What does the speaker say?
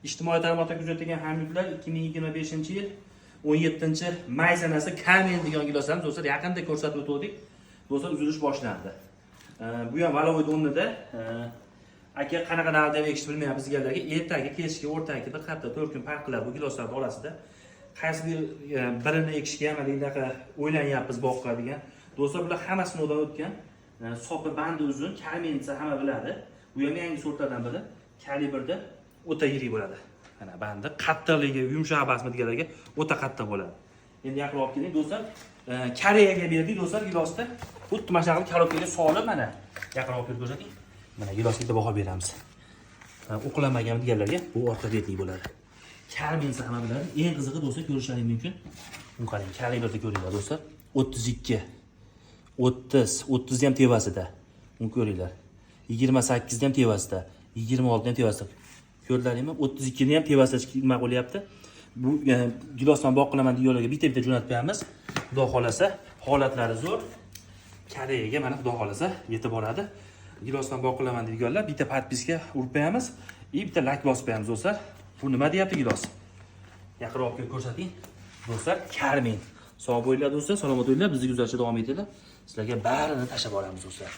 Ijtimoiy tarmoqda kuzatgan hamyurtlar, 2025-yil 17 may sanasi Karmen degan giloslarimiz, do'stlar, yaqinda ko'rsatib o'tgandik. Do'stlar, uzilish boshlandi. Bu ham валовой ni o'rnida. Aka, qanaqa narxda ekishni bilmayapmiz deganlarga ertaga, kechki, o'rtaki bir hafta, 4 kun farq qiladi bu giloslarni orasida. Qaysi bir birini ekishga ham haligi o'ylanyapmiz boqqa degan. Do'stlar, bular hammasi sinovdan o'tgan. Sopi, bandi uzun, Karmen desa hamma biladi. Bu ham yangi sortlardan biri. Kalibrda o'ta yirik bo'ladi. Mana bandi qattiqligi, yumshoq emasmi deganlarga o'ta qattiq bo'ladi. Endi yaqinroq olib keling, do'stlar. Koreyaga berdik, do'stlar, gilosni. Xuddi mana shunaqa qilib korobkaga solib, mana yaqinroq olib kelib ko'rsating. Mana gilosga bitta baho beramiz. O'qilamagan deganlarga bu orqa betlik bo'ladi. Karmen desa hamma biladi. Eng qizig'i, do'stlar, ko'rishlaring mumkin. Buni qarang, kalibrda ko'ringlar, do'stlar. 32, 30, 30 ham tevasida. Uni ko'ringlar. 28 ham tevasida, 26 ham tevasida. Ko'rdilaringmi? 32 ni ham tevasida nima bo'lyapti? Bu gilosdan bog' qilaman deganlarga bitta-bitta jo'natib qo'yamiz. Xudo xolasa, holatlari zo'r. Koreyaga mana, xudo xolasa, yetib boradi. Gilosdan bog' qilaman deganlar bitta подписка urib qo'yamiz и bitta layk bosib qo'yamiz, do'stlar. Bu nima deyapti gilos? Yaqinroq olib kelib ko'rsating. Do'stlar, Karmen. Sog' bo'linglar, do'stlar, salomat bo'linglar. Bizni kuzatishda davom etinglar. Sizlarga barini tashlab boramiz, do'stlar.